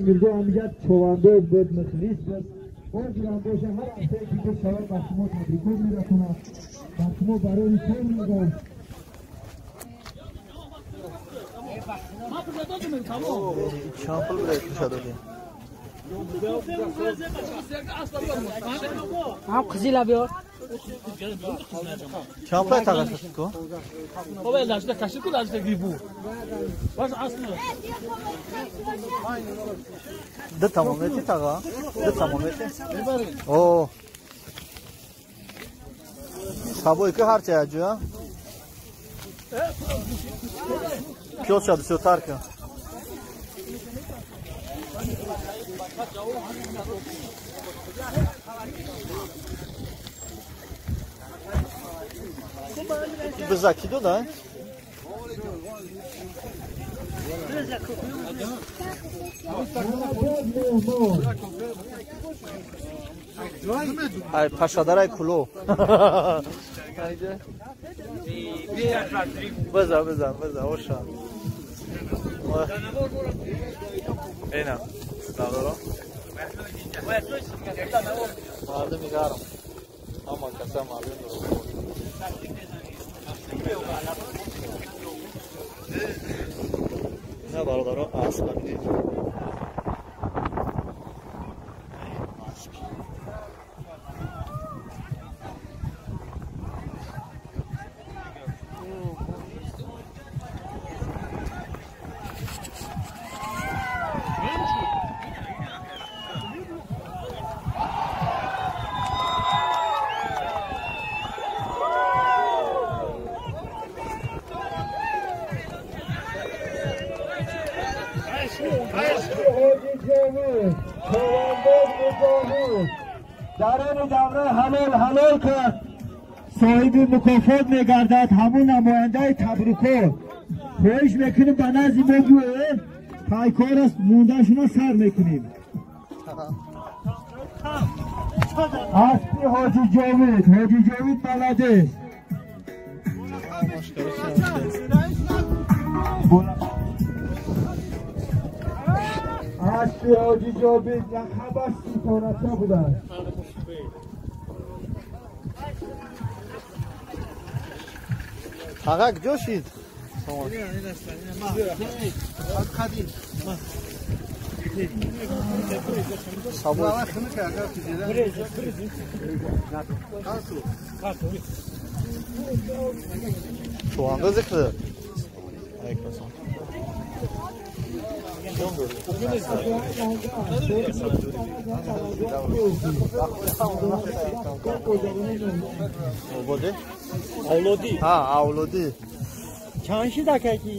Мирзо ҳамиҷа човандоз буд, мухлис буд. Ҳозирам боша, ҳар ҳафтае ки гуфт шавад, ба шумо табрикот мерасонад, ба шумо барои кор мегӯям. Чанд пул будай пуша додӣ? Ҳам қизила биёр. Чанд пул тағашад ку? Бобо лажда кашид ку лажда гибу. Баш асло. Ду тамом мети таға? Ду тамом мети? О. Сабой ки ҳарчи аҷуя? Пёз шад бисёртар ки. Биза ки дода? Ай пашадарай куло. Биза биза биза оша. Ина. Надора. Мардуми гарм. Ҳама каса мардум дорад. На бародаро асп бинед. Асп. Дар ин давра ҳалол ҳалол кард, соҳиби мукофот мегардад ҳамун намояндаи табрикот. Хоҳиш мекунем ба назди мо биёед, пайкор аст, мондашуна сар мекунем. Аспи Ҳоҷи Ҷовид, Ҳоҷи Ҷовид молодец. Аспи Ҳоҷи Ҷовид лақабаш Ситорача будааст. Таға куҷо шид? Чувандозе кида? Авлодӣ. Ҳа, авлодӣ. Чанд шида каки?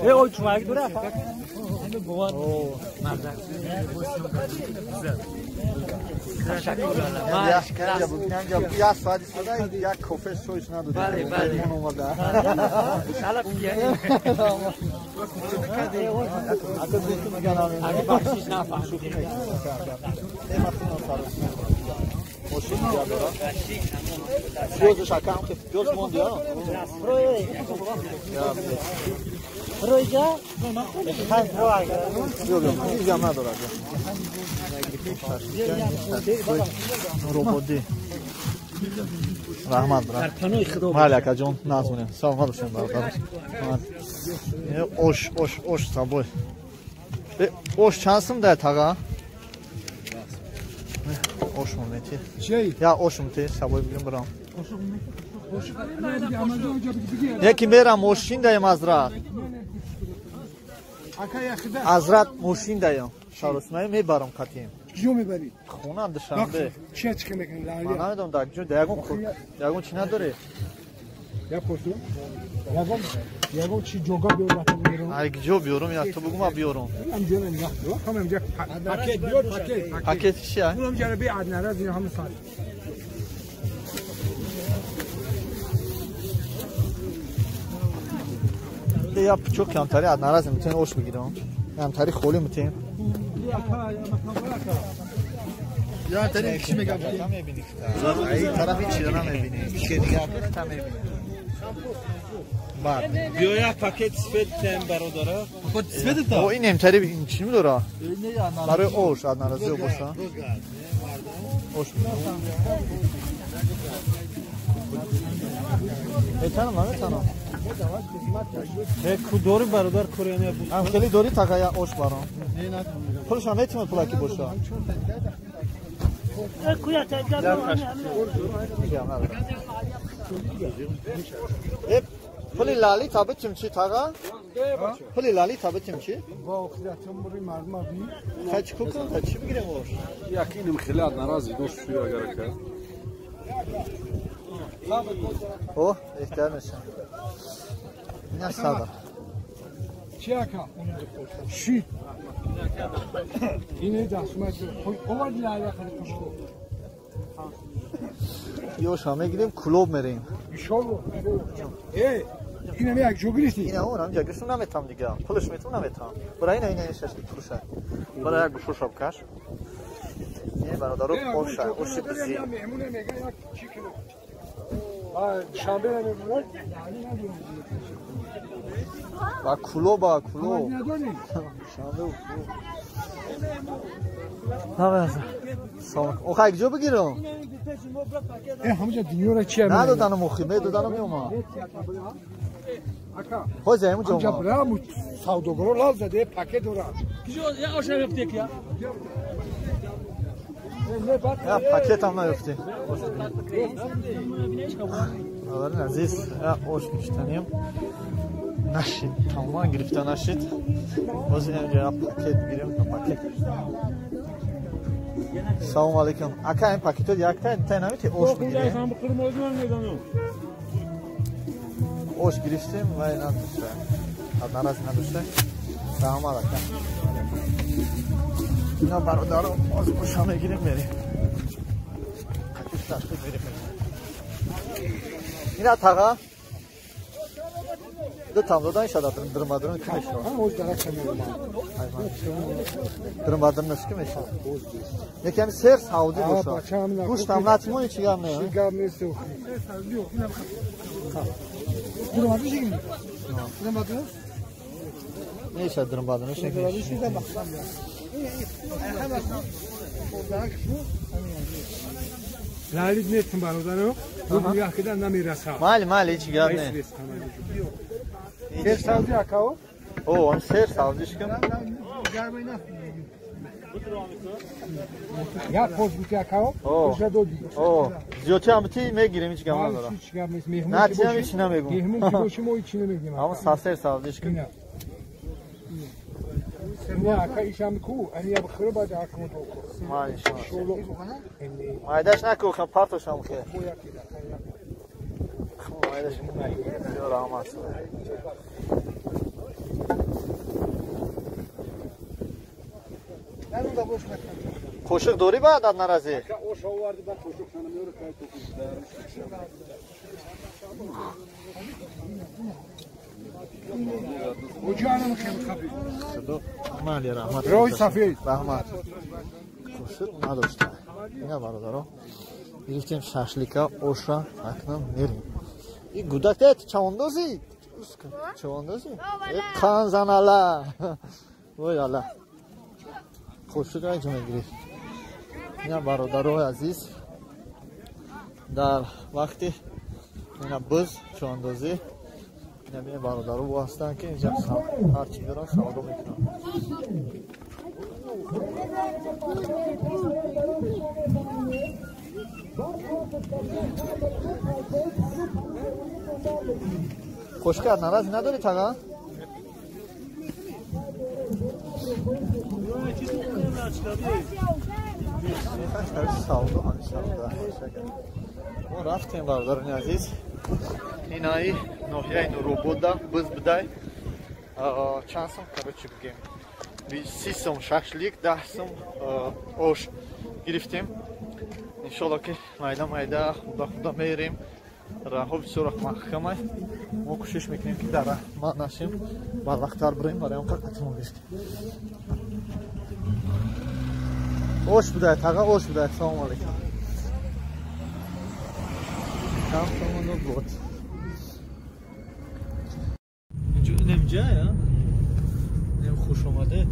Э, ой чумак дура. Як соат истода, як кофе чойш надодем. Бале, бале. Меҳмон омада. Ата дӯсту меган ҳамин. Аги бахшиш нафаҳм. Мошин дига дора. Пиёзаш акам ки пиёз монди, а? Ройҷа? Биё, биё, ҳеҷ надорад. Роботи. Раҳмат, брат. Дар паноҳи Худо. Майли акаҷон, назмонем. Саломат бошем, бародар. Ош, ош, ош сабой. Ош чанд сум дар таға? Ош мети. Я ош мети, сабой бигирем барам. Яки мерам мошин даем азрат. Азрат мошин даем. Шаросмай мебарам қатием. Куҷо мебарӣ? Хона Душанбе. Чия чӣ мекунӣ? Ман намедонам дар куҷо, дар ягон ягон чӣ надорӣ? Я пурсу. Ягон ягон чи ҷога биёр рафта мебарам. Ай куҷо биёрам? Я ту бугу ма биёрам. Ҳамҷо нигоҳ дор. Ҳамҷо пакет биёр, пакет. Пакет чия? Ҳамҷо би аднара зин ҳам сар. Я пучок камтари аднаразм метавонем ош бигирам. Камтари холӣ метавонем. Я тари чӣ мегам? Ай тарафи чира намебинӣ. Ки дигар та мебинӣ. Биё як пакет сфет тем бародара. Пакет сфет та? О ин эмтари чӣ медора? Барои ош аднаразиё боша. Ош. Метанам, наметанам. Ку дори бародар кореяне буд. Ам хеле дори така я ош баром. Пулшам метимад пулаки боша. پولی لالی تا بتیم چی تاقا؟ پولی لالی تا بتیم چی؟ با اخیرتون بری مردم بی. تا چی کوکن تا چی بگیریم اوش؟ یقینم خیلی ناراضی دوست شوی اگر که. اوه احتیاط میشم. نه صبر. چی آقا؟ شی. اینه دستمال. اومد لالی خیلی خوشگل. یوش هم میگیریم کلوب میریم. ایشالله. ای اینم یک جو گرفتی؟ اینه اونم جا گرفتم نمیتم دیگه. پولش میتونم نمیتم. برای اینه اینه شش پولشه. برای یک گوشو شب کش. این برادرو اوشه اوشی بزی. مهمونه میگه یک چی کیلو. شنبه نمیمونه. با کلوب با کلوب. شنبه و کلوب. نه سلام. اوخا یک جو بگیرم. همونجا دنیا را چیه؟ ندادنم اوخی، میدادنم میومم. خوزه همونجا همونجا برام سوداگرو لاز زده پاکت داره. کجا یا آش نمیفته کیا؟ یا پاکت هم نیفته. آورین عزیز، یا آش گرفتنیم. نشید، تمام گرفته نشید. باز اینجا پاکت گیریم، پاکت. سلام علیکم. اکا این پاکت یک تا تا نمیتی اوش بگیریم. اوش گرفتیم و اینا نداشته. ناراض نداشته. سلام علیکم. اینا برادرو باز اوش میگیریم میریم. پاکت تشخیص میریم. اینا تاقا دو تام دادن شده درمادرن کی میشه؟ هم اوش درک نمی‌کنم. درمادرن کی میشه؟ یکم سر سعودی باشه. گوشت هم نتیمون چی گام نه؟ چی گام نیست. درمادرن چی؟ درمادرن؟ نیست درمادرن چی؟ لالی نیستم برادرو. بگو یکی نمیرسه. مالی مالی چی گام نه؟ سر سعودی آقا؟ او هم سر سعودی شکم. یا پوز بودی آقا؟ او زیادی هم تی میگیریم هیچ گام نداره. نه تی هم هیچ نمیگم. مهمون که باشیم ما هیچ نمیگیم. اما سر سعودی شکم. نه آقا ایشم کو انی بخره بعد آقا تو. مالی شما. مایدش نکو خم پارتوش هم خیر. مایدش رحمت. Qoşuq doğru ba adamlar narazı. Mali rahmat. Roy safid. Rahmat. Qoşuq надошта. Ина бародаро. Гирифтем шашлика, оша, акнун мерим. И гудак чавандозӣ? Чавандозӣ? Қан занала. Вой Аллах. Қошуқ инҷо мегирифт. Ина бародарои азиз, дар вақти ина буз чавандозӣ ина бин бародаро бо ҳастанд ки инҷа ҳарчи доранд савдо мекунанд. Қошуқи наразӣ надорӣ тага? Мо рафтем бародарони азиз. Инаи ноҳияи Нуробода буз будай. Чанд сум короче бигем? 30 сум шашлик, 10 сум ош гирифтем. Иншолло ки майда майда худа худа мерем. Раҳо бисёр маҳкамай. Мо кӯшиш мекунем ки дар раҳма нашем, барвақттар бирем, барои он қатимон гирифтем. Ош будай, таға ош будай. Салом алейкум. Кам сомоно буд. Иҷая? Нем, хуш омадед.